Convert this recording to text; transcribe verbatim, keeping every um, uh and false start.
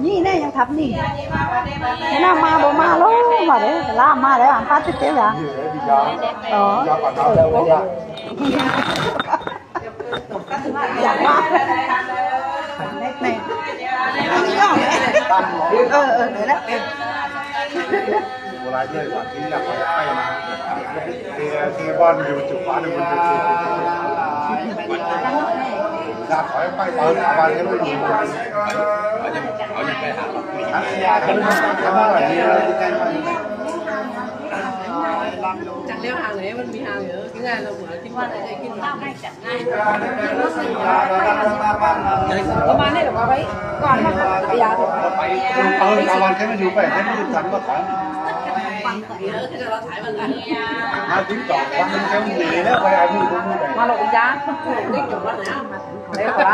Nhi ne, ยังทับ nhi. นี่นะ มาบ่มาแล้ว มาเด้อ ลามาแล้ว อ่ะ ป้าจะเจ๊เหรอ? อ๋อ เออ อยากมา นี่ เออ เออ เดี๋ยวนะ เออ โบราณเลยว่าที่อยากไปมา ที่ ที่บ้านอยู่จุดฟ้าเนี่ยมันเป็นจุด อยากขอให้ไปตอนกลางวันให้มันอยู่ เขาจะ เขาจะไปหา ทำอะไรเนี่ย จังเลี้ยวหางไหนมันมีหางเหรอ ที่งานเราเหมือนที่ว่าอะไรได้กิน ประมาณนี้แหละ เอาไว้ก่อน มาขายยาเถอะ ไป เอา เอาวันแค่มันอยู่ไป ให้มันอยู่ทันก็ทัน มาถึงสองวันมันจะหนีแล้ว ไปเอามือ มาหลบยา นี่จบแล้วนะ เดี๋ยวก่อน